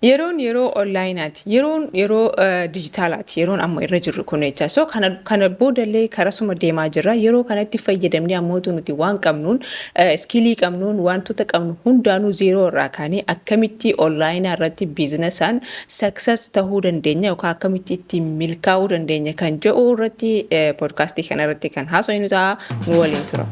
Yeroon yeroo onlineaati. Yeroon yeroo dijitaalaati. Yeroon amma irra jirru kun jecha. So kana boodallee karasuma deemaa jirra. Yeroo kanatti fayyadamnee ammootu nuti waan qabnuun, skillii qabnuun, wantoota qabnu hundaanuu zero irraa kaanee akkamitti onlineaa irratti businessaan success tahuu dandeenya yookaan akkamitti ittiin milkaa'uu dandeenya kan jedhu irratti podcastii kana irratti kan haasofnu ta'a. Nu waliin tura.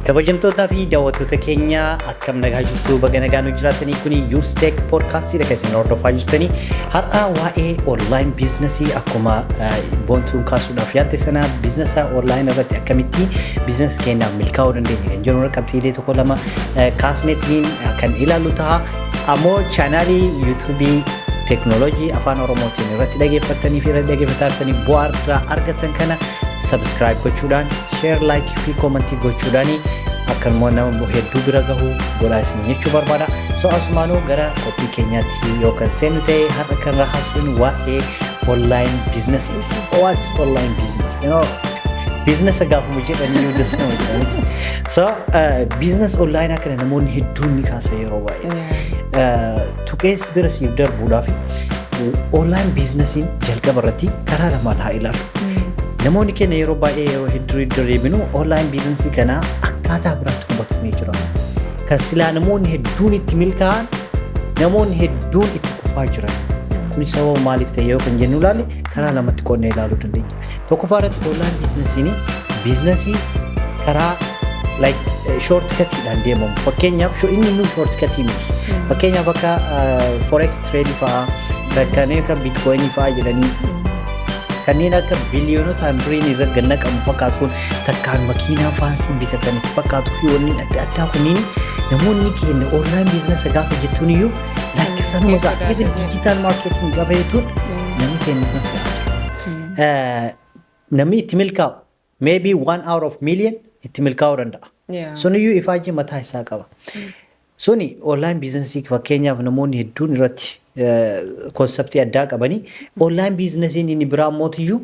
Kabajamtootaa fi daawwattoota keenya, akkam nagaa jirtu? Baga nagaa nu jiraatanii. Kuni Yuustek Podcastiidha kan isin hordofaa jirtanii. Har'a waa'ee online businessii, akkuma Boontuun kaasuudhaaf yaalte sana, businessa online irratti akkamitti businessa keenyaaf milkaa'uu dandeenya kan jedhu qabxiilee tokko lama kaasneetiin kan ilaallu ta'a. Ammoo channelii YouTubeii teeknooloojii Afaan Oromootiin irratti dhageeffattanii fi irratti dhageeffataa jirtanii bu'aa irraa argattan kana subscribe gochuudhaan, share, like fi commentii gochuudhaan akkanuma nama hedduu bira gahu godhaa isin jechuu barbaada. So asumaanuu gara qophii keenyaatti yoo kan seennu ta'e, har'a kan irraa haasofnu waa'ee online business. What's online business? Business gaafuma jedhanii yoo dasnama jedhaniiti. So business online kana namoonni hedduun ni kaasa yeroo baay'ee. Tuqees bira siif darbuudhaaf, online businessiin jalqaba irratti karaa lamaan haa ilaallu. Namoonni keenya yeroo baay'ee, yeroo hedduu iddoo deebinu, online businessii kana akkaataa biraatti hubatamee jira. Kan silaa namoonni hedduun itti milkaa'an, namoonni hedduun itti kufaa jiran. Kuni sababa maaliif ta'e yoo kan jennu ilaalle, karaa lamatti qonnee ilaaluu dandeenya. Tokkoffaa irratti, online businessiin businessii karaa like shortcutiidhaan deemamu. Fakkeenyaaf, inni nu shortcutii miti. Fakkeenyaaf, akka forex trade fa'aa, kanneen akka bitcoinii fa'aa jedhanii, kanneen akka biliyoonotaan biriin irra ganna qabu fakkaatu kun, takkaan makiinaa fancy bitatan itti fakkaatu fi wanni adda addaa kunniin, namoonni keenya online businessa gaafa jettuun iyyuu like sanuma isaa, even digital marketing gaafa jettuun, namni keenya san se'aa jira. Namni itti milkaa'u maybe one out of million itti milkaa'uu danda'a. Suniyyuu ifaajii mataa isaa qaba. Suni online businessii fakkeenyaaf namoonni hedduun irratti conceptii addaa qabanii. Online businessiin inni biraa mootiyyuu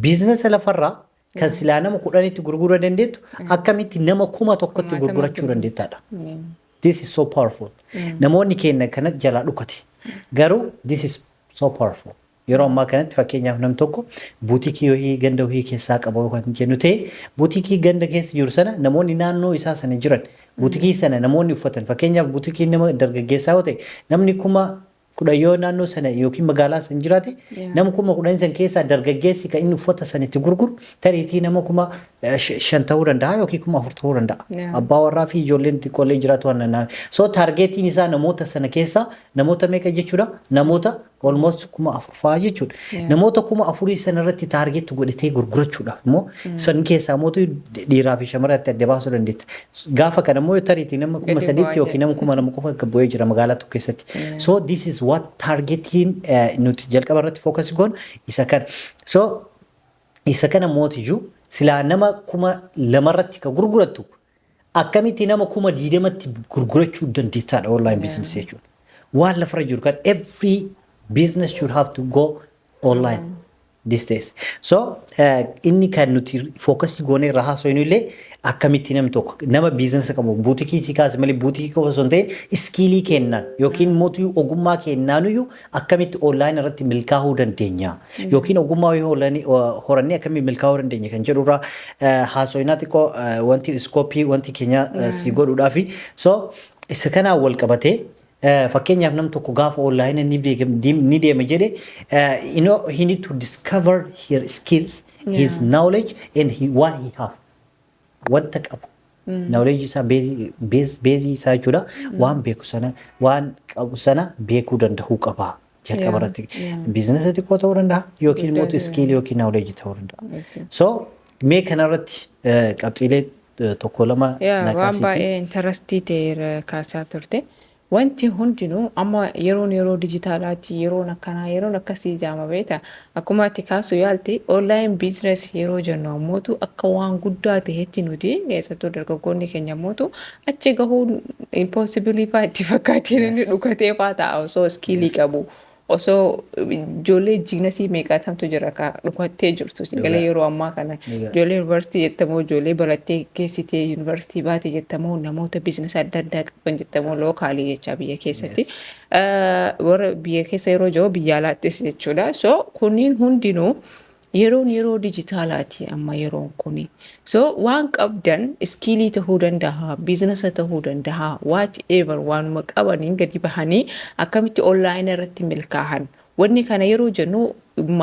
businessa lafarraa kan silaa nama 10tti gurguruu dandeettu akkamitti nama 1000tti gurgurachuu dandeettaadha. This is so powerful. Namoonni keenya kana jalaa dhukate. Garuu this is so powerful. Yeroo ammaa kanatti, fakkeenyaaf, namni tokko boutiqueii wayii ganda wayii keessaa qaba kan jennu ta'e, boutiqueii ganda keessa jiru sana namoonni naannoo isaa sana jiran, boutiqueii sana namoonni uffatan, fakkeenyaaf boutiqueii nama dargaggeessaa yoo ta'e, namni 10,000 yoo naannoo sana yookiin magaalaa sana jiraate, nama 10,000 san keessaa dargaggeessi kan inni uffata sana itti gurguru tariitii nama 5,000 ta'uu danda'a yookiin 4,000 ta'uu danda'a. Abbaa warraa fi ijoolleen xiqqoollee jiraatu waan danda'an. So targetiin isaa namoota sana keessaa namoota meeqa jechuudha? Namoota almost 4,000 fa'aa jechuudha. Namoota 4,000 sana irratti target godhatee gurgurachuudhaaf immoo, san keessaa mootu dhiiraa fi shamarratti adda baasuu dandeetta. Gaafa kana immoo tariitii nama 3,000tti yookiin nama 2,000 qofa gad bu'ee jira magaalaa tokko keessatti. So this is what targetiin nuti jalqaba irratti focus goonu isa kana. So isa kana mootiyyuu silaa nama 2,000rratti ka gurgurattu akkamitti nama 20,000tti gurgurachuu dandeettaadha online business jechuudha. Waan lafarra jiru kan every business should have to go online these days. So inni kan nuti focusii goonee irraa haasofnu illee akkamitti namni tokko nama businessa qabu, boutiqueii si kaase malee boutiqueii qofa osoo hin ta'in, skillii kennaan yookiin mootii ogummaa kennaanuyyuu akkamitti online irratti milkaa'uu dandeenya yookiin ogummaa yoo horannee akkamitti milkaa'uu dandeenya kan jedhurraa haasofnaa. Xiqqoo wanti scopeii wanti keenya si godhuudhaafi. So isa kanaan wal qabatee, fakkeenyaaf, nam tokko gaafa online ni deema jedhe, he need to discover his skills, his knowledge and what he have, wanta qabu, knowledge isaa, baseii isaa jechuudha. Waan beeku sana, waan qabu sana beekuu danda'uu qaba. Jalqaba irratti businessa xiqqoo ta'uu danda'a yookiin immoo skillii yookiin knowledge ta'uu danda'a. So mee kanarratti qabxiilee tokko lama na waan baay'ee interestii ta'e kaasaa turte. Wanti hundinuu amma yeroon yeroo dijitaalaati, yeroon akkanaa, yeroon akkasii jaama beekta. Akkuma ati kaasu yaalte, online business yeroo jennu ammootu akka waan guddaa ta'etti nuti, keessattuu dargaggoonni keenya ammootu, achi gahuun impossible fa'aa itti fakkaatiin inni dhukatee fa'aa ta'a osoo skillii qabu. Osoo ijoollee geniusii meeqaatamtu jira ka dhukattee jirtu galee yeroo ammaa kana. Ijoollee yuunivarsiitii jettamoo, ijoollee barattee keessitee yuunivarsiitii baate jettamoo, namoota businessa adda addaa qaban jettamoo, localii jecha biyya keessatti. Warra biyya keessa yeroo jiru biyya alaattis jechuudha. So kunniin hundinuu yeroon yeroo dijitaalaati amma yeroon kuni. So waan qabdan, skillii ta'uu danda'a, businessa ta'uu danda'a, whatever, waanuma qabaniin gadi bahanii akkamitti onlineii irratti milkaahan. Wanni kana yeroo jennu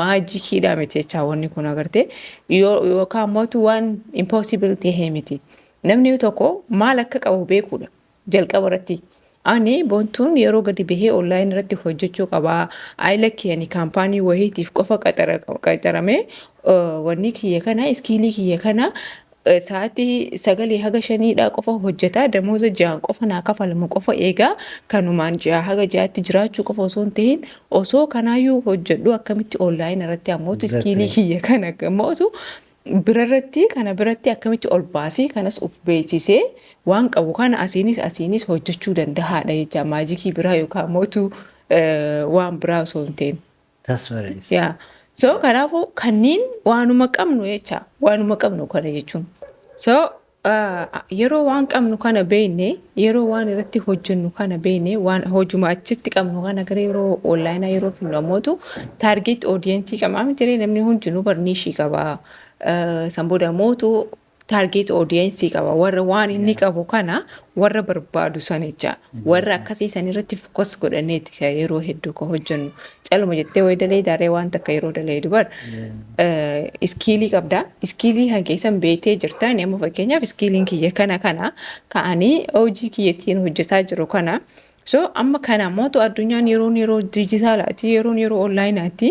magiciidha miti jechaa, wanni kun agartee yookaan mootu waan impossible tahee miti. Namni tokko maal akka qabu beekuudha jalqaba irratti. Ani Boontuun yeroo gadi bahee online irratti hojjechuu qabaa. Ayi lakkii, ani companyii wayiitiif qofa qaxaramee wanni kiyya kana, skillii kiyya kana sa'aatii 9 haga 5dhaa qofa hojjetaa, damooza 6n qofa naa kafalamu qofa eegaa, kanumaan ji'a haga ji'aatti jiraachuu qofa osoo hin ta'in, osoo kanaayyuu hojjedhu akkamitti online irratti ammootu skillii kiyya kana ammootu birarratti kana biratti akkamitti ol baasee kanas of beeksisee waan qabu kana asiinis asiinis hojjechuu danda'aadha jecha, magicii biraa yookaan mootu waan biraa osoo hin ta'in. That's what it is. Yeah. So kanaafuu kanneen waanuma qabnu jecha, waanuma qabnu kana jechuun. So yeroo waan qabnu kana beekne, yeroo waan irratti hojjennu kana beekne, waan hojuma achitti qabnu kana gara yeroo onlineaa yeroo finnu ammootu target audienceii qabaa miti, namni hundinuu barniishii qaba. San booda ammootu target audienceii qaba, warra waan inni qabu kana warra barbaadu san jecha, warra akkasii san irratti focus godhanneeti yeroo hedduu ka hojjennu. Caluma jettee wayi dalee daaree waan takka yeroo dalee dubar skillii qabda, skillii kan keessan beektee jirta. Inni amma fakkeenyaaf skilliin kiyya kana kana ka'anii hojii kiyyattiin hojjetaa jiru kana. So amma kana mootu addunyaan yeroon yeroo dijitaalaati, yeroon yeroo onlineaati,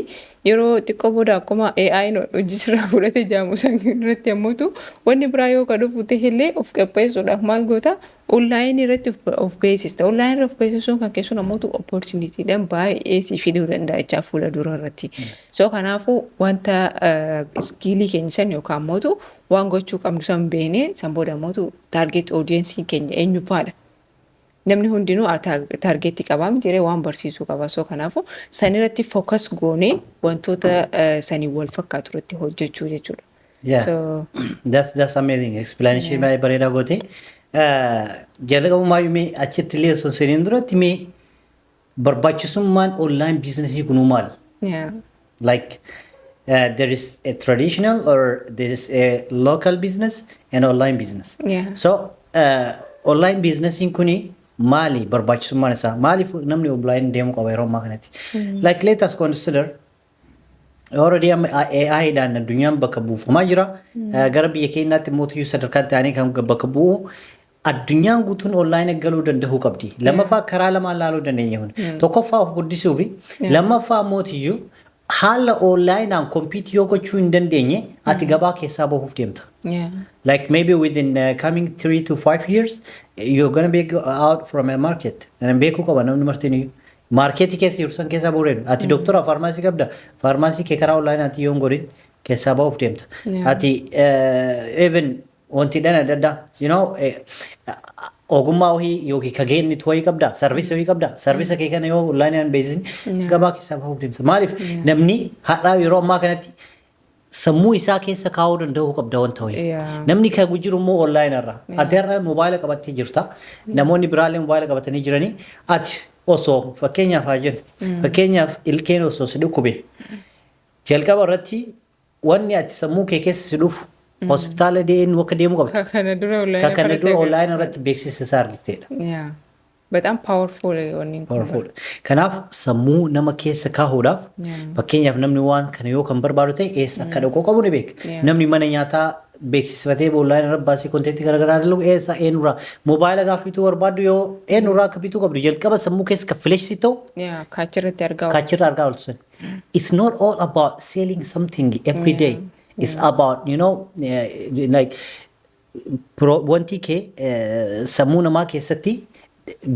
yeroo xiqqoo booda akkuma AI hojii sirraa fudhate jaamu san irratti ammootu wanni biraa yoo ka dhufu ta'ellee of qopheessuudhaaf maal goota? Onlineii irratti of beeksista. Onlineii irratti of beeksisuun kan keessuun ammootu opportunitydhaan baay'ee si fiduu danda'a jechaa fuula dura irratti. So kanaafuu wanta skillii keenya san yookaan ammootu waan gochuu qabnu san beeknee, san booda ammootu target audienceii keenya eenyu faadha? Namni hundinuu targetii qabaa miti, waan barsiisuu qaba. So kanaafuu san irratti focus goonee wantoota sanii wal fakkaatu irratti hojjechuu jechuudha. Yeah. So That's amazing. Explanation baay'ee bareedaa goote. Jalqabumaayyuu mee achitti illee osoo seeniin duratti mee barbaachisummaan online businessii kunuu maali? Yeah. Like there is a traditional or there is a local business and online business. So online businessiin kuni maali barbaachisummaan isaa? Maaliif namni online deemuu qaba yeroo ammaa kanatti? Like let us consider, already amma AI dhaan addunyaan bakka buufamaa jira. Gara biyya keenyaatti mootiyyuu sadarkaa ta'anii kan bakka bu'u addunyaan guutuun online galuu danda'uu qabdi. Lammaffaa karaa lamaan laaluu dandeenya kun. Tokkoffaa of guddisuu fi lammaffaa mootiyyuu haala onlineaan compete yoo gochuu hin dandeenye ati gabaa keessaa bahuuf deemta. Like maybe within coming 3 to 5 years, you're gonna be out from a market. Beekuu qaba namni martiniyyuu. Marketii keessa jiru san keessaa bahuu deemta. Ati doktora pharmacy qabda. Pharmacy kee karaa onlineaatti yoo hin godhin keessaa bahuuf deemta. Ati even wanti dhan adda addaa, ogummaa wahii yookiin kageennitu wahii qabda, servicea wahii qabda. Servicea kee kana yoo onlineaan beeksisni gabaa keessaa bahuuf deemta. Maaliif namni har'aa yeroo ammaa kanatti sammuu isaa keessa kaa'uu danda'uu qabda wanta wayii. Namni kan jiru immoo online irra. Ati har'a moobaayila qabattee jirta. Namoonni biraallee moobaayila qabatanii jiranii. Ati osoo fakkeenyaaf haa jennu. Fakkeenyaaf ilkeen osoo si dhukkube. Jalqaba irratti wanni ati sammuu kee keessa si dhufu hospitaala deemuu akka deemuu qabda. Kana dura online Kan kana dura online irratti beeksisa isaa argiteedha. Yeah. በጣም powerful wanni kun. Powerful. Kanaaf sammuu nama keessa kaa'uudhaaf fakkeenyaaf namni waan kana yoo kan barbaadu ta'e eessa akka dhaquu qabu ni beeka. Namni mana nyaataa beeksifatee online irra baasee contentii garaagaraa dalagu eessa eenyurraa moobaayila gaafa bituu barbaaddu yoo eenyurraa akka bituu qabdu jalqaba sammuu keessa kan flashii ta'u Yeah. Kaachirratti argaa. Kaachirra argaa ooltu sana. It's not all about selling something every day. It's about like wanti kee sammuu namaa keessatti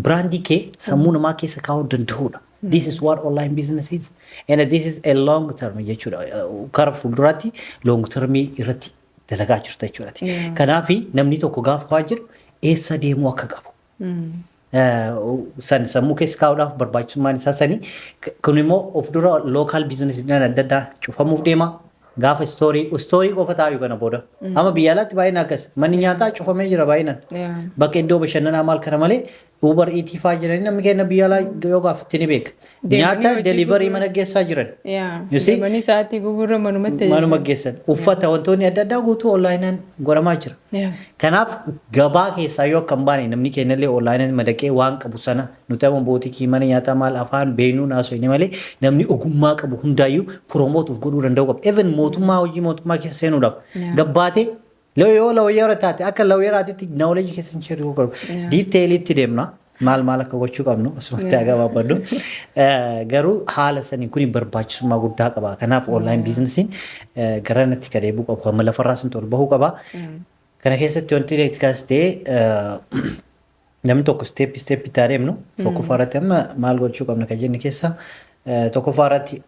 brandii kee sammuu namaa keessa kaa'uu danda'uudha. This is what online business is. And this is a long term jechuudha. Kara fuulduraatti long termii irratti dalagaa jirta jechuudha. Kanaafi namni tokko gaafa waa jedhu eessa deemuu akka qabu. San sammuu keessa kaa'uudhaaf barbaachisummaan isaa sanii. Kun immoo of dura local businessiidhaan adda addaa cufamuuf deema. Gaafa store qofa taa'u kana booda. Amma biyya alaatti baay'inaan akkas. Manni nyaataa cufamee jira baay'inaan. Bakka iddoo bashannanaa maal kana malee Uber Eats fa'aa jiranii namni keenya biyya alaa yoo gaafatte ni beeka. Deemanii Nyaata hojii delivery gurguruu. mana geessaa jiran. You see? Deemanii sa'aatii gurgurra manumatti. Manuma geessan. Uffata, wantoonni adda addaa guutuu onlineaan godhamaa jira. Kanaaf gabaa keessaa yoo akka hin baane, namni keenyallee onlineaan madaqee waan qabu sana, nuti amma boutique, mana nyaataa, maal afaan beenuu naasoo malee, namni ogummaa qabu hundaayyuu promote of godhuu danda'u qaba. Even mootummaa, hojii mootummaa keessa seenuudhaaf gabbaatee yoo lawyer taate, akka lawyeraatitti knowledge keessa hin share qabu. Detailitti deemna. Maal maal akka gochuu qabnu asumatti haa gabaabadhu. Garuu haala sanii kun barbaachisummaa guddaa qaba. Kanaaf online businessiin gara natti ka deebi'uu qabu. Amma lafarraa sun ol bahuu qaba. Kana keessatti wanti itti kaastee, namni tokko step step itti adeemnu, tokkoffaa irratti amma maal gochuu qabna kan jenne keessa, tokkoffaa irratti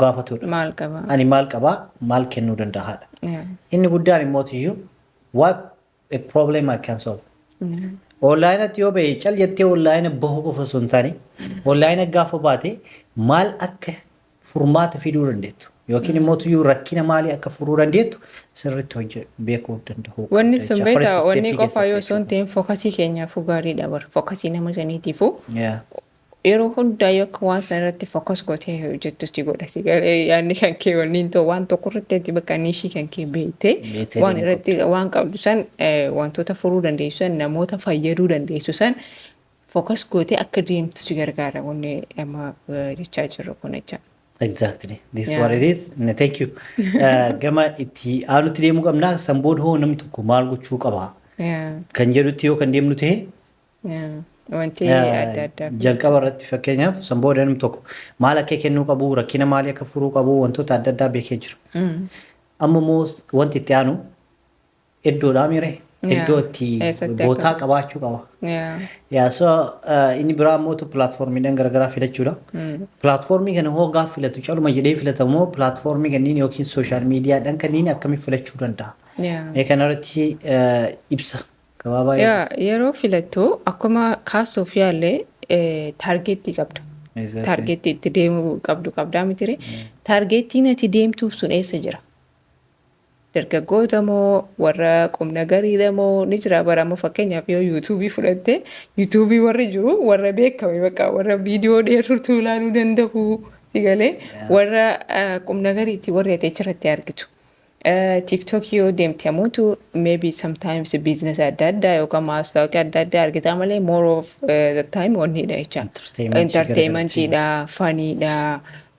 gaafatudha. Maal qaba? Ani maal qabaa, maal kennuu danda'aadha. Inni guddaan immoo iyyuu what a problem I can solve. Onlineatti yoo ba'e, cal jettee online bahuu qofa osoo hin taane, online gaafa baate maal akka furmaata fiduu dandeettu yookiin immoo tuyyuu rakkina maalii akka furuu dandeettu sirriitti hojje beekuu danda'uu. Wanni sun beektaa, wanni qofaa yoo osoo hin ta'in, focusii keenyaafuu gaariidha bara, focusii nama saniitiifuu yeroo hundaa yoo akka waan sana irratti focus gootee hojjettu si godha. Si galee, yaadni kan kee wanni hin ta'u, waan tokko irratti ati bakka niche kan kee beektee Beektee waan deemuu. irratti waan qabdu san, wantoota furuu dandeessu san, namoota fayyaduu dandeessu san focus gootee akka deemtu si gargaara wanni amma jechaa jirru kun jecha. Exactly. This is what it is. And thank you. Gama itti aanutti deemuu qabna. San booda hoo namni tokko maal gochuu qaba? Kan jedhutti yoo kan deemnu ta'e, Wanti adda addaa. Jalqaba irratti, fakkeenyaaf, san booda namni tokko maal akka kennuu qabu, rakkina maalii akka furuu qabu, wantoota adda addaa beekee jira. Amma immoo wanti itti aanu iddoodhaa mire, iddoo itti Eessatti bootaa qabaachuu qaba. Yaa, so inni biraa immoo platformiidhaan garaagaraa filachuudha. Platformii kana hoo gaaf filatu, caluma jedhee filatamoo, platformii kanneen yookiin social mediadhaan kanneen akkamitti filachuu danda'a? Mee kanarratti ibsa gabaabaa yoo Yaa, yeroo filattu akkuma kaasuuf yaallee targetii qabda. Targetii itti deemuu qabdu qabdaa mitire. Targetiin ati deemtuuf sun eessa jira? Dargaggoota moo, warra qubna gariidha moo ni jira bara? Amma fakkeenyaaf yoo YouTubeii fudhatte, YouTubeii warri jiru warra beekame, bakka warra viidiyoo dheertuu ilaaluu danda'u, si galee, warra qubna gariiti warri ati achirratti argitu. TikTok yoo deemte ammoo, maybe sometimes business adda addaa yookaan maastaawoqii adda addaa argita malee, more of the time wanniidha jecha. Entertainment. Entertainmentiidha, funniidha,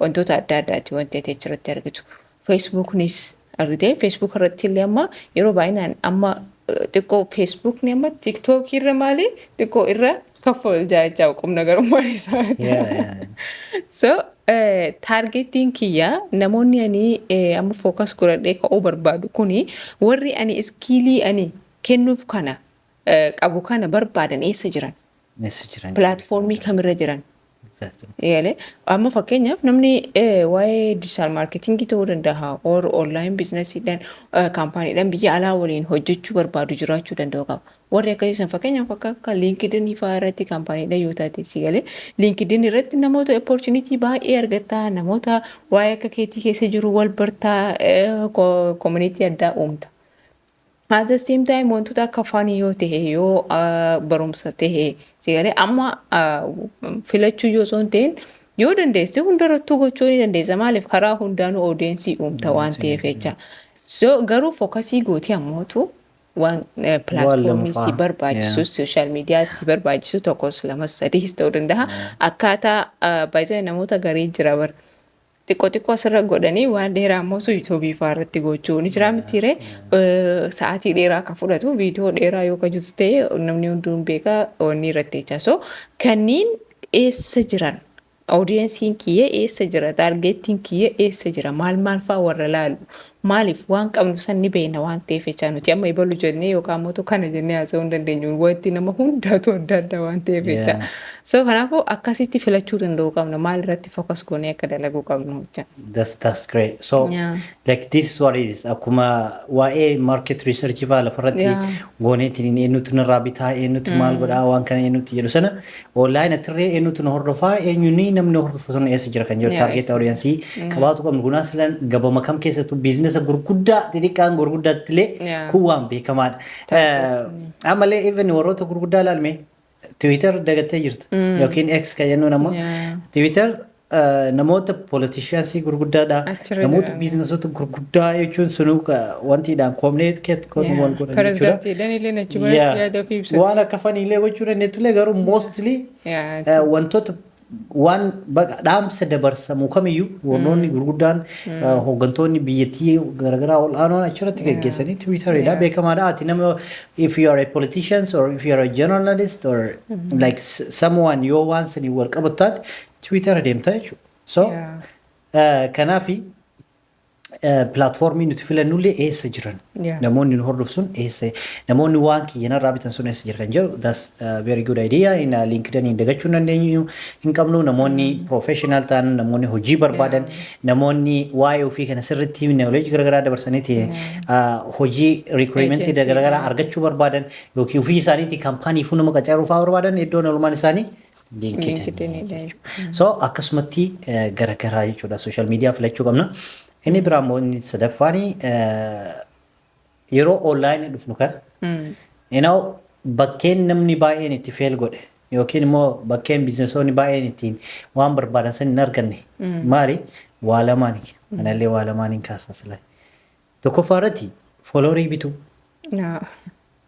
wantoota adda addaati wanti ati achirratti argitu. Facebooknis argite, Facebook irratti illee amma yeroo baay'inaan amma xiqqoo Facebookni amma TikTok irra maali xiqqoo irra kaffal jechaa qubna garummaan isaa. So targetiin kiyya, namoonni ani amma focus godhadhee ka'uu barbaadu kuni, warri ani skillii ani kennuuf kana qabu kana barbaadan eessa jiran? Eessa jiran? Platformii kamirra jiran? Exactly. Amma fakkeenyaaf namni waa'ee digital marketingii ta'uu danda'a, or online businessiidhaan companydhaan biyya alaa waliin hojjechuu barbaadu jiraachuu danda'u qaba. Warri akkasii san fakkeenyaaf akka LinkedIn fa'aa irratti companydhaan yoo taate, si galee, LinkedIn irratti namoota opportunity baay'ee argattaa, namoota waa'ee akka keetii keessa jiru wal bartaa, community addaa uumta. At the same time wantoota akka afaanii yoo ta'e, yoo barumsa ta'e, si galee, amma filachuu yoo osoo hin ta'in, yoo dandeesse hundarrattuu gochuu ni dandeessa. Maaliif? Karaa hundaanuu audience uumta waan ta'eef jecha. So garuu focusii gootii ammootu waan platformii si barbaachisu, social media si barbaachisu, tokkos, lamas, sadiis ta'uu danda'a. Akkaataa baay'ee namoota garii jira bara. Xiqqoo xiqqoo asirra godhanii waan dheeraa ammoo YouTubeii fa'aa irratti gochuu ni jira mitiiree, sa'aatii dheeraa kan fudhatu, viidiyoo dheeraa yoo kan jiru ta'e, namni hunduu beeka wanni irratti jecha. So kanneen eessa jiran, audienceiin kiyya eessa jira, targetiin kiyya eessa jira, maal maal fa'aa warra laalu Maaliif? Waan qabnu san ni beekna waan ta'eef jecha. Nuti amma ibalu jennee yookaan immoo kana jennee haasa'uu hin dandeenyu. Wanti nama hundaatu adda adda waan ta'eef jecha. So kanaafuu akkasitti filachuu danda'uu qabna. Maal irratti focus goonee akka dalaguu qabnu jecha. That's great. So like, this is what it is. Akkuma waa'ee market research fa'aa lafarratti gooneetiin eenyutu narraa bitaa, eenyutu maal godhaa, waan kana eenyutu jedhu sana, online attirree eenyutu na hordofaa, eenyuuni namni hordofu sun eessa jira kan jedhu target audience qabaatu qabnu. Kunaa silan gabama kam keessattuu business gurguddaa xixiqqaan gurguddaatti illee kun waan beekamaadha. Ammallee even warroota gurguddaa ilaalme, Twitter dagattee jirta yookiin X kan jennuun amma Twitter namoota politiciansii gurguddaadha. Achirra Namoota jiran. businessoota gurguddaa jechuun sunuu wantiidhaan koomnee wal godhan jechuudha. Pirezidaantiidhaan illee achi biratti yaada ofii ibsatu. Waan akka faniilee gochuu dandeettullee, garuu mostly wantoota waan baqa dhaamsa dabarsamu kamiyyuu warroonni gurguddaan, hooggantoonni biyyattii garaagaraa ol aanoon achirratti gaggeessanii Twitteridha beekamaadha. Ati nama, if you are a politician or if you are a journalist or like someone yoo waan sanii wal qabatu taate, Twitter deemta jechuudha. So kanaafi platformii nuti filannullee eessa jiran, namoonni nu hordofu sun eessa, namoonni waan kiyyanarraa bitan sun eessa jira kan jedhu, that's a very good idea. In LinkedIn hin dagachuu hin dandeenyu hin qabnu. Namoonni professional ta'an, namoonni hojii barbaadan, namoonni waa'ee ofii kana sirriitti knowledge garaagaraa dabarsaniiti hojii recruitment Agency garaagaraa argachuu barbaadan yookiin ofii isaaniitti kaampaanii fi nama qacaruu fa'aa barbaadan, iddoon oolmaan isaanii LinkedIn. LinkedInidha. So akkasumatti garagaraa jechuudha, social media filachuu qabna. Inni biraa immoo inni sadaffaani, yeroo online dhufnu kan bakkeen namni baay'een itti fail godhe yookiin immoo bakkeen businessoonni baay'een ittiin waan barbaadan san hin arganne maali? Waa lamaani. Kanallee waa lamaaniin kaasaa silaa. Tokkoffaa irratti followerii bituu.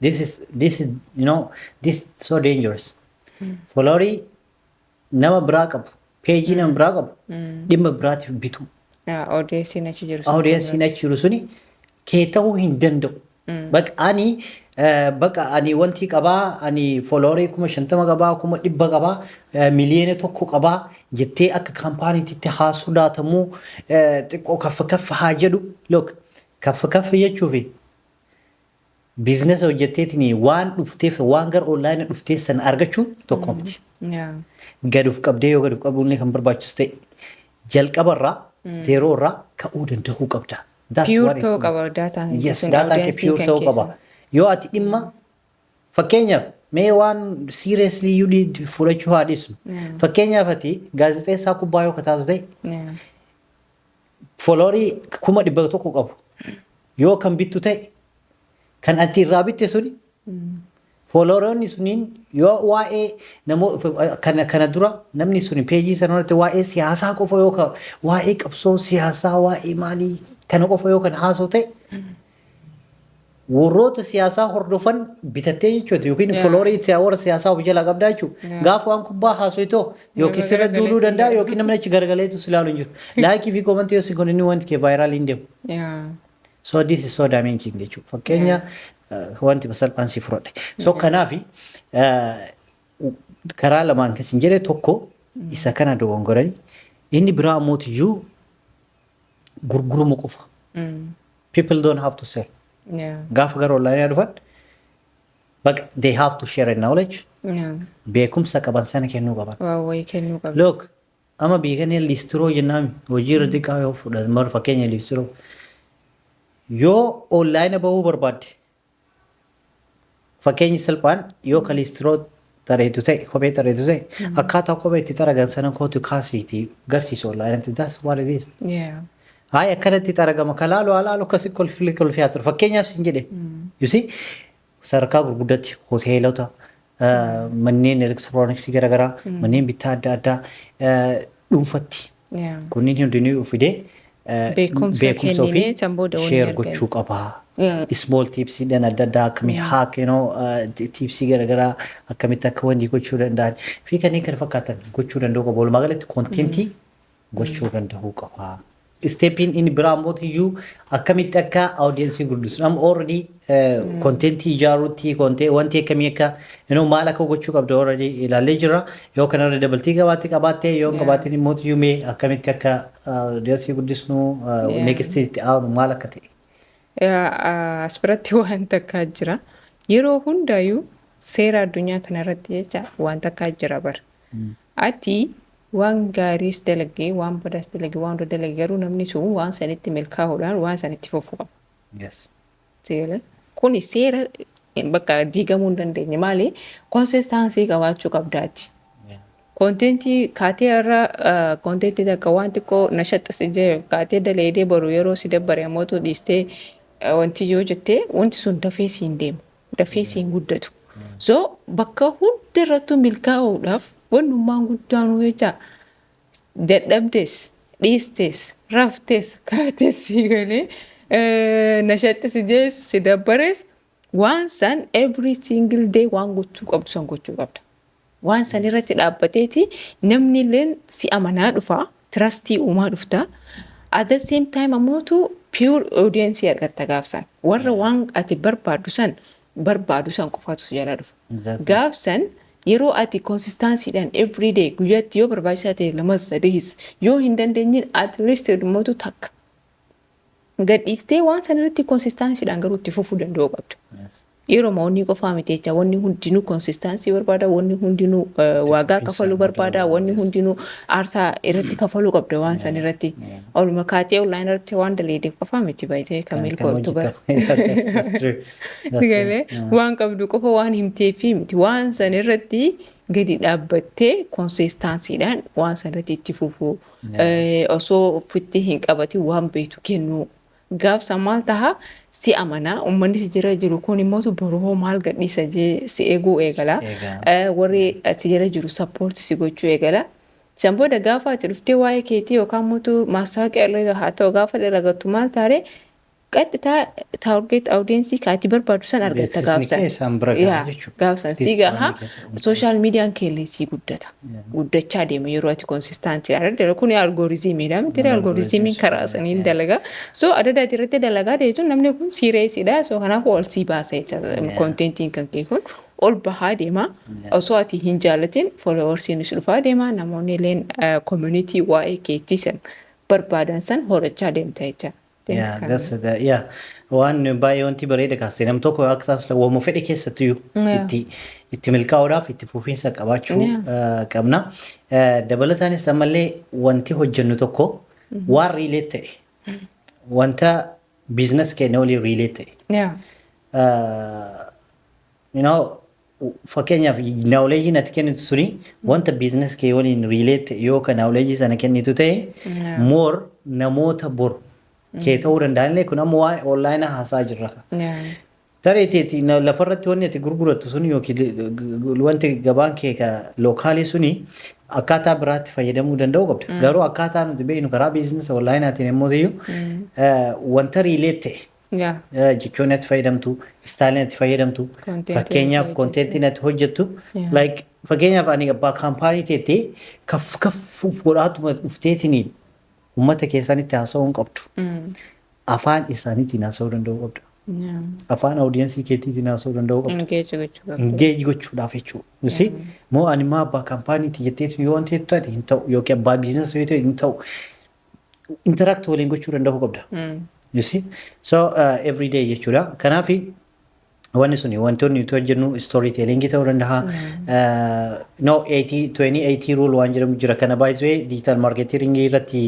This is this is so dangerous. Followerii nama biraa qabu, pageii nama biraa qabu, dhimma biraatiif bituu. Audienceiin achi jiru sun. Audienceiin achi jiru suni kee ta'uu hin danda'u. Bakka ani wanti qabaa, ani followerii 50,000 qabaa, 100,000 qabaa, 1 miliyoona qabaa jettee akka kaampaaniitti haa sodaatamuu, xiqqoo kaffa kaffa haa jedhu. Look, kaffa kaffa jechuufi business hojjetteetiin waan dhufteef, waan gara online dhufteef sana argachuun tokko miti. Gad of qabdee, yoo gad of qabuun kan barbaachisu ta'e, jalqabarraa zeroorraa ka'uu danda'uu qabda. Pure ta'uu qaba dataan. Yes, dataan kee pure ta'uu qaba. Yoo ati dhimma, fakkeenyaaf, mee waan seriously iyyuu fudhachuu haa dhiisnu. Fakkeenyaaf, ati gaazexeessaa kubbaa yoo kataatu ta'e, followerii 100,000 qabu yoo kan bittu ta'e, kan ati irraa bitte suni, followeroonni suniin yoo waa'ee namoo kana dura namni suni pageii sana irratti waa'ee siyaasaa qofa yoo waa'ee qabsoo siyaasaa, waa'ee maalii kana qofa yoo kan haasa'u ta'e, warroota siyaasaa hordofan bitattee jechuudha yookiin followerii warra siyaasaa of jalaa qabdaa jechuudha. Gaafa waan kubbaa haasa'u yookiin sirra duuluu danda'a yookiin namni achi garagaleetu si ilaalu hin jiru. Likeii fi commentii yoo si godhani, wanti kee viral hin deemu. So this is so damaging jechuudha. Fakkeenya wanti salphaan si fudhadhe. So kanaafi karaa lamaan kan isin jedhe, tokko isa kana dogongoranii, inni biraa ammootiyyuu gurguruma qofa. People don't have to sell. Gaafa gara online dhufan, but they have to share knowledge. Beekumsa qaban sana kennuu qaban. Waa wayii kennuu qabu. Look, amma biyya kana liistiroo jennaan, hojii irra xiqqaa yoo fudhan, mara fakkeenya liistiroo. Yoo online bahuu barbaadde, fakkeenyi salphaan, yoo ka liistiroo xareetu ta'e, kophee xareetu ta'e, akkaataa kophee itti xaragan sana kootu kaasiitii garsiisu online. That's what it is. Hayi, akkanatti xaragama, kalaalu alaalu akkasi kolfii kolfii haa ture. Fakkeenyaaf sin jedhe. You see, sadarkaa gurguddaatti hoteelota, manneen elektirooniksii garaagaraa, manneen bittaa adda addaa dhuunfatti. Kunniin hundinuu fidee Beekumsa beekumsa ofii kenninee san booda wanni share argan. gochuu qabaa. Small tipsiidhaan adda addaa akkamii hack tipsii garaagaraa akkamitti akka wanti gochuu danda'an fi kanneen kana fakkaatan gochuu danda'uu qaba. Walumaa galatti contentii gochuu danda'uu qaba. Stepiin inni biraa immoo iyyuu akkamitti akka audience guddisu. Amma already contentii ijaaruutti wanti akkamii akka maal akka gochuu qabdu already ilaallee jirra. Yoo kanarra dabaltii qabaatte yoo hin qabaatin immoo iyyuu mee akkamitti akka audience guddisnu, next itti aanu maal akka ta'e. As biratti waan takkaa jira. Yeroo hundaayyuu seera addunyaa kanarratti jecha waan takkaa jira bara. Ati waan gaariis dalagee, waan badaas dalagee, waan hunda dalagee, garuu namni sun waan sanitti milkaa'uudhaan waan sanitti fufuu qaba. Seera kuni seera bakka diigamuu hin dandeenye. Maali? Consistency qabaachuu qabdaati. Contentii kaatee irra contentii takka waan xiqqoo na shaxxise jee kaatee daleedee, boru yeroo si dabbare ammootu dhiistee wanti yoo jettee, wanti sun dafee siin deemu, dafee siin guddatu. So bakka hunda irrattuu milkaa'uudhaaf wannummaan guddaanuu jecha dadhabdes, dhiistes, raftes, kaates, sii galee na shaxxise jees si dabbares, waan san every single day waan gochuu qabdu san gochuu qabda. Waan san irratti dhaabbateeti namni illeen si amanaa dhufa, trustii uumaa dhufta. At the same time ammootu pure audience argatta gaafsan. Warra waan ati barbaaddu san barbaadu san qofaatu si jala dhufa. Gaafsan yeroo ati consistencydhaan every day, guyyaatti yoo barbaachisaa ta'e lamas sadiis, yoo hin dandeenyin at least mootu takka gadhiistee, waan san irratti consistencydhaan garuu itti fufuu danda'uu qabda. Yeroo wanni qofaa miti jecha, wanni hundinuu consistency barbaada, wanni hundinuu waagaa kafaluu barbaada, wanni hundinuu aarsaa irratti kafaluu qabda waan san irratti. Oluma kaatee online irratti waan daleedeef qofaa miti baay'ee kan milkooftu bara. Galee waan qabdu qofa waan himteefi miti, waan san irratti gadi dhaabbattee consistencydhaan waan san irratti itti fufuu, osoo ofitti hin qabatin waan beektu kennuu. Gaafsa maal taha? Si amanaa uummanni si jira jiru kun immoo boroo maal gadhiisa jee si eeguu eegala. Warri si jala jiru support si gochuu eegala. San booda gaafa ati dhuftee waa'ee keetii yookaan mootu maastaawoqiyaa illee haa ta'u gaafa dalagattu maal taaree, qaxxitaa target audience ka ati barbaadu san argatta gaafsan. Gaafsan si gaha, social mediaan keellee sii guddata. Guddachaa deema yeroo ati consistentydha. Kun algorithmiidha miti? Algorithmiin karaa saniin dalagaa. So adda ati irratti dalagaa deetu namni kun seriousiidha. So kanaaf ol sii baasa jecha, contentiin kan kee kun ol bahaa deema. Osoo ati hin jaalatin followersiinis dhufaa deema. Namoonni illeen community waa'ee keetii san barbaadan san horachaa deemta jecha. Yeah, that's the, yeah. Waan baay'ee wanti bareeda kaase, nam tokko akka taas waamuu fedhe keessattuyyuu itti milkaa'uudhaaf itti fufiinsa qabaachuu qabna. Dabalataanis ammallee wanti hojjennu tokko waan relate ta'e, wanta business keenya waliin relate ta'e. Fakkeenyaaf knowledge ati kennitu suni wanta business kee waliin relate ta'e yoo ka knowledge sana kennitu ta'e, more namoota bor kee ta'uu danda'an. Kun ammoo waan online haasaa jirra. Tareeteeti lafarratti wanni ati gurgurattu sun yookiin wanti gabaan kee ka localii suni akkaataa biraatti fayyadamuu danda'uu qabda. Garuu akkaataa nuti beeknu karaa business onlineaatiin yommuu ta'u, wanta relate ta'e, jechoonni ati fayyadamtu, styleiin ati fayyadamtu, fakkeenyaaf contentiin ati hojjettu, like fakkeenyaaf ani abbaa company teettee kaf kaffuuf godhaatuma dhufteetiniin uummata keessanitti haasa'uu hin qabdu. Afaan isaaniitiin haasa'uu danda'uu qabda. Afaan audience keetiitiin haasa'uu danda'uu qabda. Engage gochuu qabda. Engage gochuudhaaf jechuudha. You moo ani maa abbaa companyti jettee yoo wanti taate hin ta'u, yookiin abbaa business yoo ta'e hin ta'u. Interact waliin gochuu danda'uu qabda. You see? So every day jechuudha. Kanaafi wanni suni wantoonni nuti hojjennu story telling ta'uu danda'a. No 80 20 80 rule waan jedhamu jira. Kana baay'ee digital marketing irratti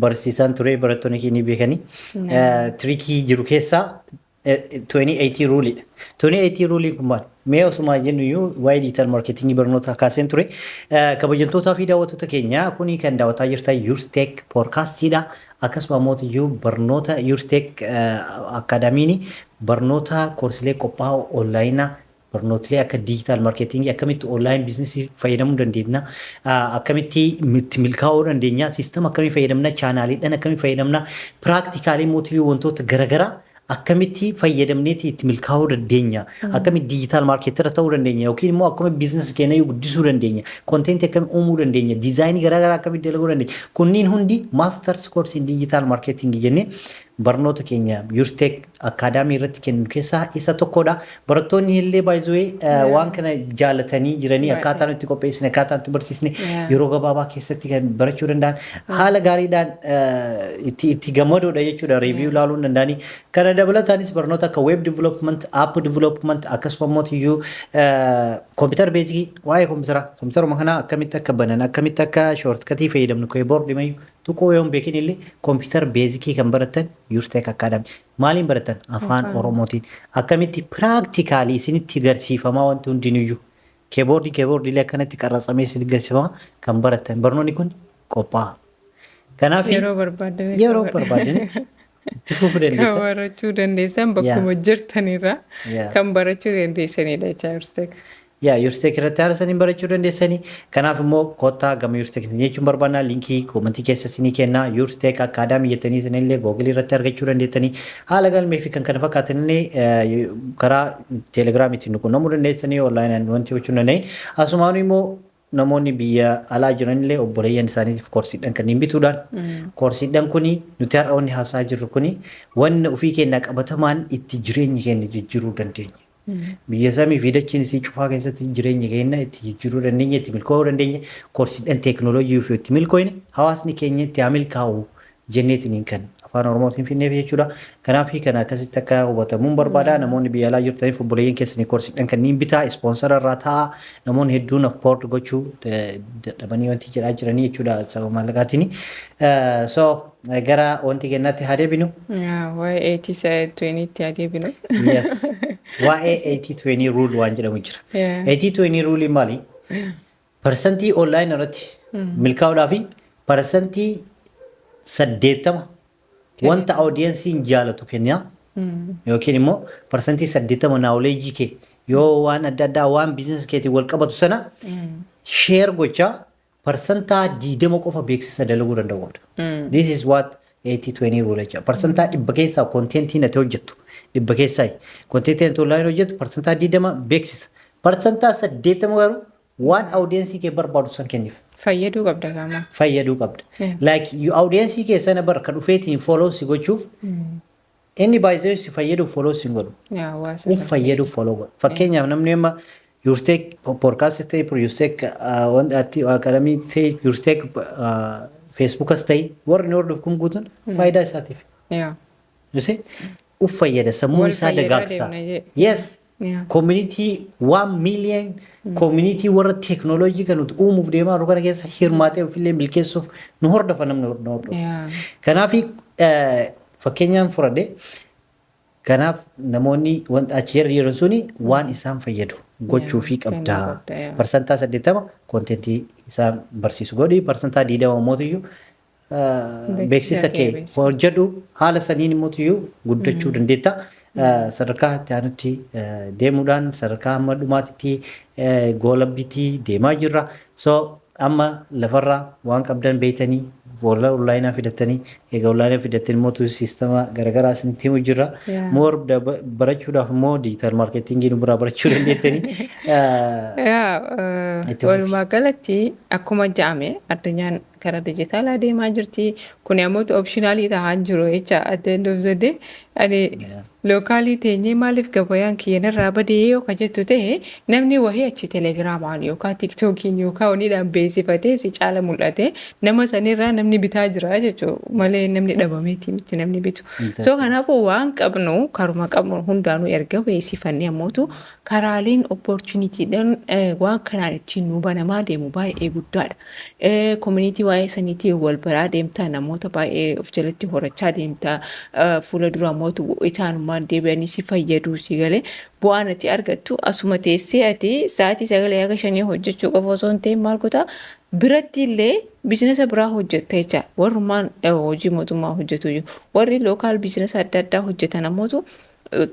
barsiisaan ture, barattoonni keenya beekanii. Trickii jiru keessaa 2080 rule dha. 2080 rule kun maali? Mee osuma jennu iyyuu waa'ee digital marketing barnoota kaaseen ture. Kabajamtootaa fi daawwattoota keenya, kuni kan daawwataa jirtan Yourstech podcastiidha. Akkasuma immoo iyyuu barnoota Yourstech Academyn barnoota courseilee qophaa'u onlineaa, barnootilee akka digital marketingii, akkamitti online businessii fayyadamuu dandeenya, akkamitti itti milkaa'uu dandeenya, systema akkamii fayyadamna, channeliidhaan akkamii fayyadamna, practicalii mootii wantoota garaagaraa Akkamitti fayyadamneeti itti milkaa'uu dandeenya? Akkamitti digital marketer ta'uu dandeenya? Yookiin immoo akkamitti business keenya guddisuu dandeenya? Contentii akkamitti uumuu dandeenya? Designii garaagaraa akkamitti dalaguu dandeenya? Kunniin hundi masters course in digital marketing jennee barnoota keenya Yurstek Academy irratti kennu keessaa isa tokkodha. Barattoonni illee baay'ee waan kana jaalatanii jiranii, akkaataa nuti qopheessine, akkaataa nuti barsiisne, yeroo gabaabaa keessatti kan barachuu danda'an, haala gaariidhaan itti gammadoodha jechuudha, review ilaaluu hin danda'anii. Kana dabalataanis barnoota akka web development, app development, akkasuma immoo iyyuu computer basicii, waa'ee kompiitara, kompiitaruma kana akkamitti akka banan, akkamitti akka shortcutii fayyadamnu, keyboard mayyuu tuquu yoo hin beekin illee computer basicii kan baratan Yurstek Academy. Maaliin baratan? Afaan Oromootiin. Akkamitti practically isinitti agarsiifamaa, wanti hundinuyyuu. Keyboardii akkanatti qarratsamee isinitti agarsiifamaa kan baratan. Barnoonni kun qophaa'a. Kanaaf yeroo barbaadanitti yeroo barbaadanitti itti fufuu kan dandeetta. barachuu dandeessan bakkuma jirtanirraa kan barachuu dandeessanidha jecha Yurstek. Yaa, Yurstek irratti haala saniin barachuu dandeessanii. Kanaaf immoo kottaa gama Yurstek jechuun barbaannaa, linkii commentii keessa isinii kennaa. Yurstek Academy jettanii isinillee Googleii irratti argachuu dandeettanii, haala galmee fi kan kana fakkaatan illee karaa Telegiraamiitiin nu qunnamuu dandeessanii, onlineaan wanti gochuu danda'in. Asumaan immoo namoonni biyya alaa jiranillee obboleeyyan isaaniitiif koorsiidhaan kanneen bituudhaan, koorsiidhaan kuni nuti har'a wanni haasaa jirru kuni wanni ofii keenya qabatamaan itti jireenya keenya jijjiiruu dandeenya. Biyya samii fi dachiin isii cufaa keessatti jireenya keenya itti jijjiiruu dandeenya, itti milkaa'uu dandeenya, koorsiidhaan teekinooloojii ofii itti milkooyne, hawaasni keenya itti haa milkaa'u jenneetiin kan Afaan Oromootiin finneef jechuudha. Kanaaf kana akkasitti akka hubatamuun barbaada. Namoonni biyya alaa jirtaniif obboleeyyan keessanii koorsiidhaan kanneen bitaa, sponsora irraa ta'a. Namoonni hedduun afford gochuu dadhabanii wanti jedhaa jiranii jechuudha sababa maallaqaatiin. So gara wanti kennaatti haa deebinu. Waa'ee 80/20tti haa deebinu. Yes. Waa'ee 80/20 rule waan jedhamu jira. 80/20 rule maali? Percentii online irratti milkaa'uudhaa fi 80% wanta audienceiin jaalatu kenna yookiin immoo 80% knowledgeii kee yoo waan adda addaa waan business keetiin wal qabatu sana share gochaa, 20% qofa beeksisa dalaguu danda'u qabda. This is what 80/20 rule jecha. 100% keessaa contentiin ati hojjettu, 100 keessaa contentiin ati online hojjettu, 20% beeksisa. 80% garuu waan audienceii kee barbaadu san kenniif. Fayyaduu qabda qaama. Fayyaduu qabda. Like you audienceii kee sana bar ka dhufeetiin follow si gochuuf, inni baay'ee si fayyaduuf follow si hin godhu. Hawaasa. Uf fayyaduuf follow godhu. Fakkeenyaaf namni amma Yurstek podcast ta'e, Yurstek wanti academy ta'e, Yurstek Facebookas ta'e, warri inni hordofu kun guutuun faayidaa isaatiif. You see? Uf fayyada, sammuu Wal isaa fayyadaa dagaagsa. deemna jee. Yes. Community 1 million community warra teeknooloojii kan nuti uumuuf deemaa jiru kana keessa hirmaatee ofillee milkeessuuf nu hordofa, namni nu hordofa. Kanaaf fakkeenyaan fudhadhe, kanaaf namoonni wanta achi jala jiran suni waan isaan fayyadu gochuufii kennuu qabda. qabda, yeah. 80% contentii isaan barsiisu godhi, 20 mootiyyuu beeksisa kee beeksisa. hojjedhu, haala saniin immoo guddachuu dandeetta. Sadarkaa itti aanutti deemuudhaan sadarkaa hamma dhumaatitti goolabbiitti deemaa jirra. So amma lafarraa waan qabdan beektanii fuula onlineaa fidattanii, egaa onlineaa fidattanii immoo systema garaagaraa isinitti himu jirra. More barachuudhaaf immoo digital marketingii nu biraa barachuu dandeettanii. Yaa, Itti fufi. walumaa galatti akkuma ja'ame addunyaan karaa dijitaalaa deemaa jirti. Kun ammoo optionalii ta'aa jiru jecha. At the end of the day ani localii teenyee maaliif gabayaan kiyyanarraa badee yoo ka jettu ta'e, namni wahii achi Telegramaan yookaan TikTokiin yookaan waniidhaan beeksifatee si caala mul'ate, nama sanirraa namni bitaa jira jechuudha malee namni dhabameeti miti namni bitu. So kanaafuu waan qabnu karuma qabnu hundaanuu erga beeksifannee ammootu karaaleen opportunitydhaan waan kanaan ittiin nu banamaa deemu baay'ee guddaadha. Community waa'ee saniitiin wal baraa deemtaa, namoota baay'ee of jalatti horachaa deemtaa, fuula dura ammootu isaanummaan deebi'anii si fayyaduu, si galee bu'aan ati argattu asuma teessee ati sa'aatii 9 haga 5 hojjechuu qofa osoo hin ta'in, maal goota, biratti illee businessa biraa hojjetta jecha. Warrummaan hojii mootummaa hojjetu iyyuu, warri local businessa adda addaa hojjetan ammootu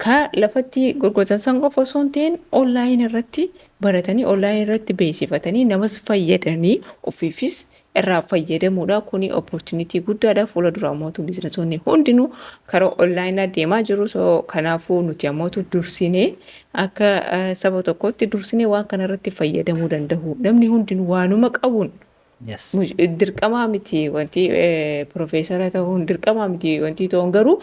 ka lafatti gurgurtan san qofa osoo hin ta'in, online irratti baratanii, online irratti beeksifatanii, namas fayyadanii, ofiifis Irraa fayyadamuudha. Kuni opportunity guddaadha. Fuula dura mootu businessoonni hundinuu karaa onlineaa deemaa jiru. So kanaafuu nuti ammootu dursinee akka saba tokkootti dursinee waan kana irratti fayyadamuu danda'u. Namni hundinuu waanuma qabuun dirqamaa miti wanti profeesara ta'uun, dirqamaa miti wanti ta'uun, garuu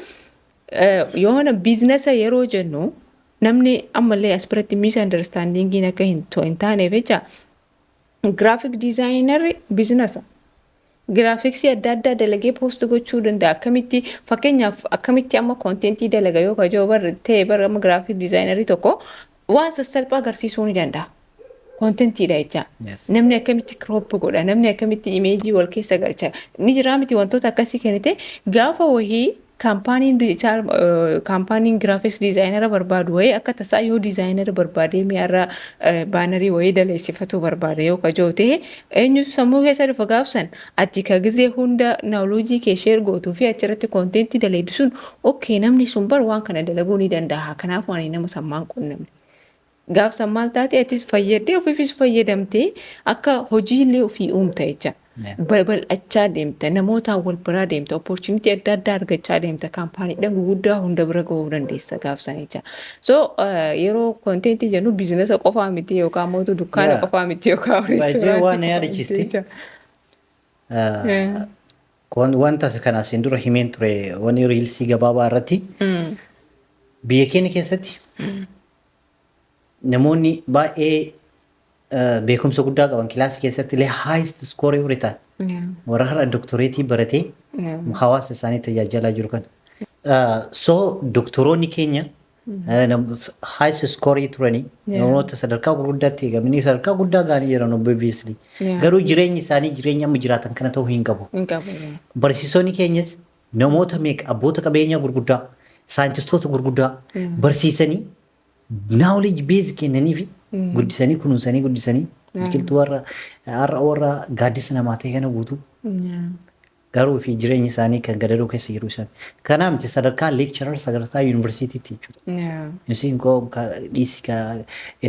yoona businessa yeroo jennu namni ammallee as biratti misunderstandingiin akka hin taaneef jecha, graphic designerri businessa. Graphicsii adda addaa dalagee post gochuu danda'a. Akkamitti, fakkeenyaaf, akkamitti amma contentii dalaga yoo kajoo bar ta'e, bara amma graphic designerii tokko waan sassalphaa agarsiisuu ni danda'a. Contentiidha jecha. Namni akkamitti crop godha, namni akkamitti imageii wal keessa galcha. Ni jiraa miti? Wantoota akkasii kennite gaafa wahii companyn digital, companyn graphics designera barbaadu wayii akka tasaa yoo designera barbaadee mi'arra bannerii wayii daleessifatu barbaade yoo kajoo ta'e, eenyutu sammuu keessa dhufa gaafsan? Ati ka gizee hunda knowledgeii kee share gootuu fi achirratti contentii daleeddu sun, okay, namni sun bar waan kana dalaguu ni danda'a, kanaaf waan nama sammaan qunnamne. Gaafsan maal taate? Atis fayyadee ofiifis fayyadamtee akka hojiilee ofii uumta jecha. Babal'achaa deemta, namootaan wal biraa deemta, opportunity adda addaa argachaa deemta, companydhaan guguddaa hunda bira gahuu dandeessa gaafsan jecha. So yeroo contentii jennu businessa qofaa miti yookaan mootu dukkaana qofaa miti yookaan Baay'ee restaurantii waan na qofaa miti yaadachiisti. jecha. Wanta kana asiin dura himeen ture, wanni reelsii gabaabaa irratti biyya keenya keessatti namoonni baay'ee beekumsa guddaa qaban, kilaasii keessatti illee highest score fudhatan, warra har'a doktoreetii baratee hawaasa isaanii tajaajilaa jiru kana. So doktoroonni keenya highest score turanii namoota sadarkaa gurguddaatti eegamanii sadarkaa guddaa ga'anii jiran, obviously. Garuu jireenyi isaanii jireenya amma jiraatan kana ta'uu hin qabu. Hin qabu. Yeah. Barsiisonni keenyas namoota meeqa, abboota qabeenyaa gurguddaa, saayintistoota gurguddaa barsiisanii, knowledge base kennanii fi guddisanii, kunuunsanii guddisanii, biqiltuu warra har'a warra gaaddisa namaa ta'e kana guutuu garuu fi jireenyi isaanii kan gadadoo keessa jiru isaan. Kanaaf miti, sadarkaa lecturer, sadarkaa yuunivarsiitiitti jechuudha. Isiin koo dhiisi ka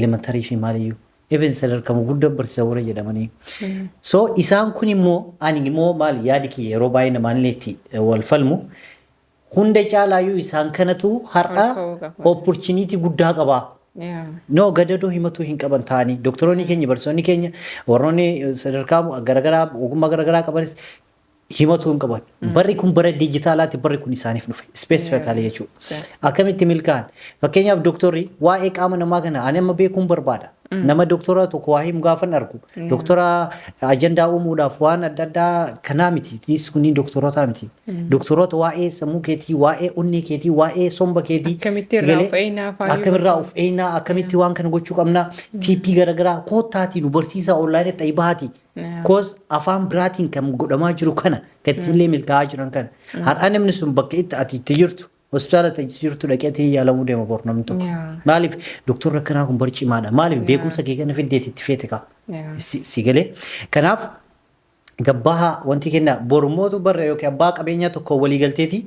elementary fi maaliyyuu. Even sadarkaa guddaa barsiisa warra jedhamanii. So isaan kun immoo, ani immoo maal yaadi kiyya, yeroo baay'ee namaan itti wal falmu, hunda caalaayyuu isaan kanatu har'a Ol ka'uu qaba. opportunity guddaa qabaa. No, gadadoo himatuu hin qaban ta'anii doktoroonni keenya, barsiisonni keenya, warroonni sadarkaa garaagaraa ogummaa garaagaraa qabanis himatuu hin qaban. Barri kun bara dijitaalaati, barri kun isaaniif dhufe specifically jechuudha. Akkamitti milkaa'an? Fakkeenyaaf, doktorri waa'ee qaama namaa kana ani amma beekuun barbaada. Nama doktora tokko waa himu gaafan argu. Doktora ajandaa uumuudhaaf waan adda addaa kanaa miti. Kunniin doktoroota miti. Doktoroota waa'ee sammuu keetii, waa'ee onnee keetii, waa'ee somba keetii. Akkamitti irraa of eegnaa faayyuu. Akkamirraa of eegnaa, akkamitti waan kana gochuu qabna, tipii garaagaraa koottaatii nu barsiisaa, onlineii xayibaati. Koos afaan biraatiin kan godhamaa jiru kana gatillee milkaa'aa jiran kana. Har'a namni sun bakka itti ati itti jirtu, hospitaala itti jirtu dhaqeetii yaalamuu deema bor namni tokko. Maaliif? Doktorri akkanaa kun bar cimaadha. Maaliif? Beekumsa kee kana fiddeeti itti feete kaa. Si galee? Kanaaf gabbaha wanti kenna borumootu barra yookiin abbaa qabeenyaa tokko walii galteeti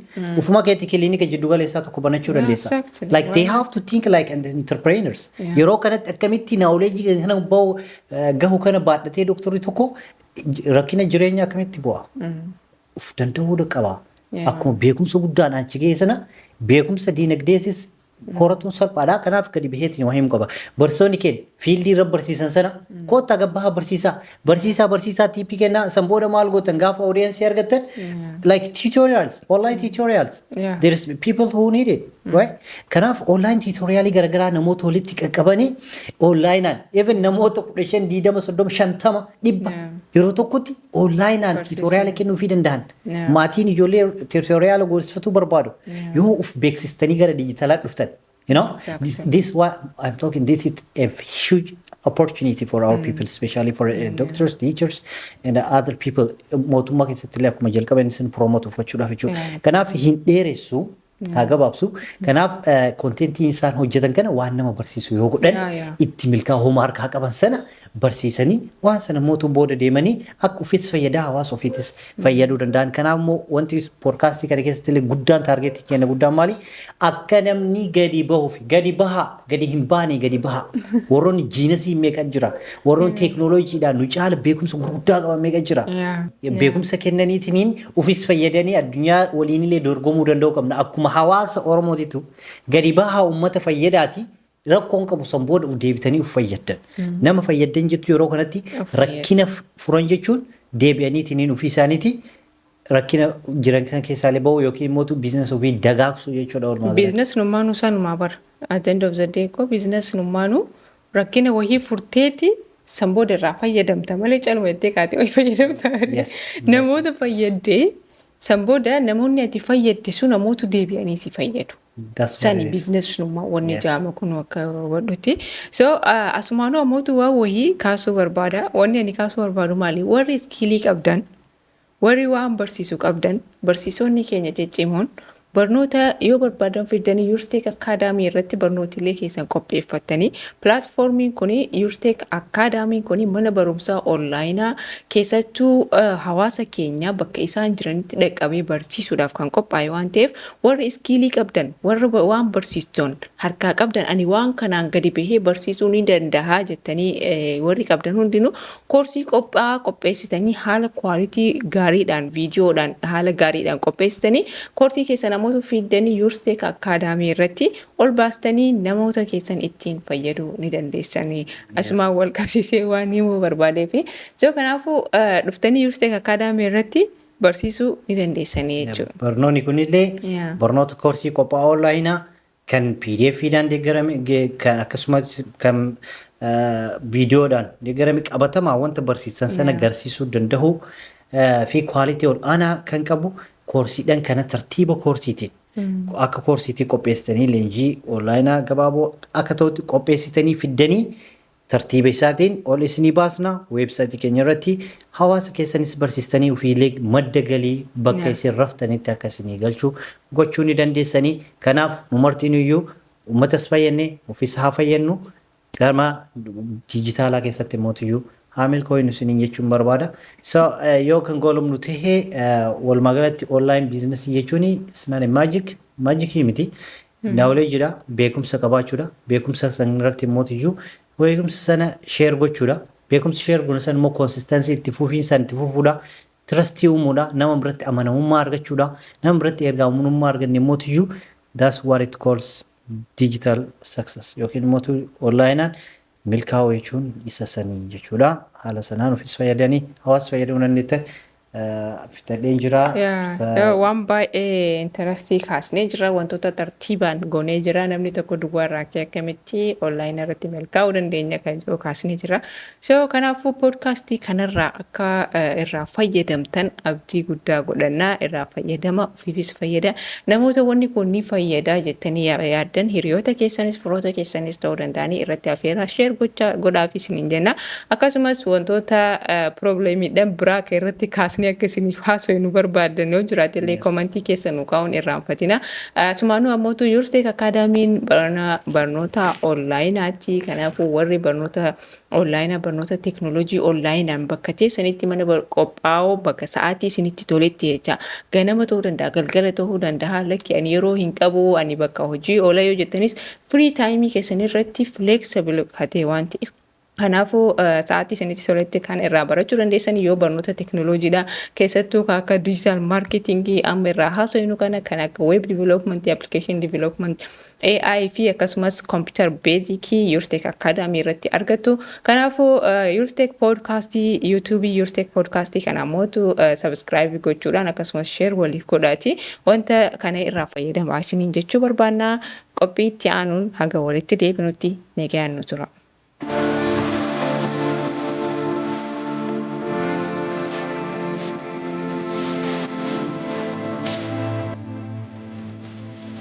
ufuma keetti kiliinika jiddu galeessaa tokko banachuu dandeessa. Like they have to think like an entrepreneurs. Yeroo kanatti akkamitti knowledge kana bahu gahu kana baadhatee doktorri tokko rakkina jireenyaa akkamitti bu'a? Uf danda'uu qaba. Akkuma beekumsa guddaadhaan achi ga'e sana beekumsa diinagdeetis horatuun salphaadha. Kanaaf gadi baheetiin waa himu qaba. Barsiisonni keenya fieldii irra barsiisan sana koottaa gabbahaa barsiisaa. Barsiisaa barsiisaa tipii kennaa, san booda maal gootan gaafa audience argattan, like tutorials, online tutorials. There is people who need it, right? Kanaaf online tutorialii garaagaraa namoota walitti qaqqabanii onlineaan even namoota 15, 20, 30, 50, 100 yeroo tokkotti onlineaan tutoriala kennuufii danda'an. Maatiin ijoollee tutoriala goosifatuu barbaadu. Yoo uf beeksistanii gara digitalaa dhuftan. This what I'm talking. This is a huge opportunity for our people, especially for doctors, teachers, and other people. Mootummaa keessatti illee akkuma jalqaba inni isin promote uffachuudhaaf jechuudha. Kanaaf hin dheeressu. Haa gabaabsu. Kanaaf contentiin isaan hojjetan kana waan nama barsiisu yoo godhan Yeah, yeah. itti milkaa'uu harkaa qaban sana barsiisanii, waan sana mootuu booda deemanii akka ofiis fayyadaa, hawaasa ofiitis fayyaduu danda'an. Kanaaf immoo wanti podcastii kana keessatti illee guddaan, targetii keenya guddaan maali? Akka namni gadi bahuuf gadi bahaa, gadi hin baane gadi bahaa. Warroonni geniusii meeqa jira? Warroonni teeknooloojiidhaan nu caala beekumsa gurguddaa qaban meeqa jira? Beekumsa kennaniitiin ofis fayyadanii addunyaa waliinillee dorgomuu danda'uu qabna. Akkuma hawaasa Oromootitu gadi bahaa, uummata fayyadaati. Rakkoon qabu san booda uf deebitanii uf fayyaddan. Nama fayyaddan jettu yeroo kanatti Of fayyadu. Rakkina furan jechuun deebi'aniitiin ofii isaaniiti rakkina jiran kana keessaalee bahu yookiin immoo business ofii dagaagsuu jechuudha walumaa galatti. Business nummaanuu sanumaa bara. At the end of the day ko business nummaanuu rakkina wahii furteeti san booda irraa fayyadamta malee caluma jettee kaatee wahii fayyadamta. Namoota fayyaddee san booda namoonni ati fayyadde sun namoota deebi'anii si fayyadu. That's what Sani it is. business nummaa wanni jaama kun akka hubadhutti. So asumaanuu ammootu waan wahii kaasuu barbaada. Wanni ani kaasuu barbaadu maali? Warri skillii qabdan, warri waan barsiisuu qabdan, barsiisonni keenya ciccimoon barnoota yoo barbaadan fiddanii Yuursteek Academy irratti barnootilee keessan qopheeffattanii, platformiin kun, Yuursteek Academyn kun, mana barumsaa onlineaa keessattuu hawaasa keenya bakka isaan jiranitti dhaqqabee barsiisuudhaaf kan qophaa'e waan ta'eef, warri skillii qabdan, warri waan barsiistoon harkaa qabdan, ani waan kanaan gadi bahee barsiisuu ni danda'a jettanii warri qabdan hundinuu koorsii qophaa'aa qopheessitanii, haala quality gaariidhaan, viidiyoodhaan haala gaariidhaan qopheessitanii, koorsii keessa namoota fiddanii Yuursteek Academy irratti ol baastanii namoota keessan ittiin fayyaduu ni dandeessanii. Asumaan wal qabsiisee waan himuu barbaadee fi so kanaafuu dhuftanii Yuursteek Academy irratti barsiisuu ni dandeessanii jechuudha. Barnoonni kunillee barnoota koorsii qophaa'aa onlineaa kan PDF'dhaan deeggarame, kan akkasumas kan viidiyoodhaan deeggarame, qabatamaa wanta barsiisan sana agarsiisuu danda'u fi quality ol aanaa kan qabu, koorsiidhaan kana tartiiba koorsiitiin akka koorsiitii qopheessitanii, leenjii onlineaa gabaaboo akka ta'utti qopheessitanii fiddanii, tartiiba isaatiin ol isinii baasna websiteii keenya irratti. Hawaasa keessanis barsiistanii ofiilee madda galii bakka isin raftanitti akka isinii galchuu gochuu ni dandeessanii. Kanaaf nu martiin iyyuu uummatas fayyannee ofiis haa fayyannu, gama dijitaalaa keessatti mootiyyuu haa milkoo'inu isiniin jechuun barbaada. So yoo kan goolumnu tahee, walumaa galatti online businessii jechuun it's not magic, magicii miti. Knowledgedha, beekumsa qabaachuudha. Beekumsa sana irratti mootiyyuu beekumsa sana share gochuudha. Beekumsa share goonu sana immoo consistency, itti fufiinsaan itti fufuudha. Trustii uumuudha. Nama biratti amanamummaa argachuudha. Nama biratti erga amanamummaa arganne mootiyyuu that's what it calls digital success yookiin immoo onlineaan milkaa'uu jechuun isa sanii jechuudha. Haala sanaan ofis fayyadanii hawaasa fayyadamuu dandeettan. Fixadheen jira. Waan baay'ee interestii kaasnee jira, wantoota tartiibaan goonee jira, namni tokko duwwaa irraa ka'ee akkamitti online irratti milkaa'uu dandeenya kan jedhu kaasnee jira. So kanaafuu podcastii kanarraa akka irraa fayyadamtan abdii guddaa godhannaa. Irraa fayyadama, ofiifis fayyada. Namoota wanni kun ni fayyada jettanii yaaddan hiriyoota keessanis firoota keessanis ta'uu danda'anii irratti afeeraa, share gochaa godhaafis isiniin jenna. Akkasumas wantoota problemiidhaan biraa kan irratti kaasnee akka isiniif haasofnu nu barbaaddan yoo jiraate illee commentii keessa nu kaa'uun irraanfatina. Asumaanuu ammootu Yuursteek Academyn barnoota onlineaati. Kanaafuu warri barnoota onlineaa, barnoota teeknooloojii onlineaan bakka teessanitti mana qophaa'oo, bakka sa'aatii isinitti toletti jecha, ganama ta'uu danda'a, galgala ta'uu danda'a, lakki ani yeroo hin qabu, ani bakka hojii oola yoo jettanis, free timeii keessan irratti flexible ta'e waan ta'eef. Kanaafuu sa'aatii isinitti toletti kan irraa barachuu dandeessan yoo barnoota teeknooloojiidha. Keessattuu kan akka digital marketingii amma irraa haasofnu kana, kan akka web development, application development, AI fi akkasumas computer basicii Yuursteek Academy irratti argattu. Kanaafuu Yuursteek podcastii, YouTubeii Yuursteek podcastii kana ammootu subscribe gochuudhaan akkasumas share waliif godhaati. Wanta kana irraa fayyadamaa isiniin jechuu barbaanna. Qophii itti aanuun haga walitti deebinutti nagayaan nu tura.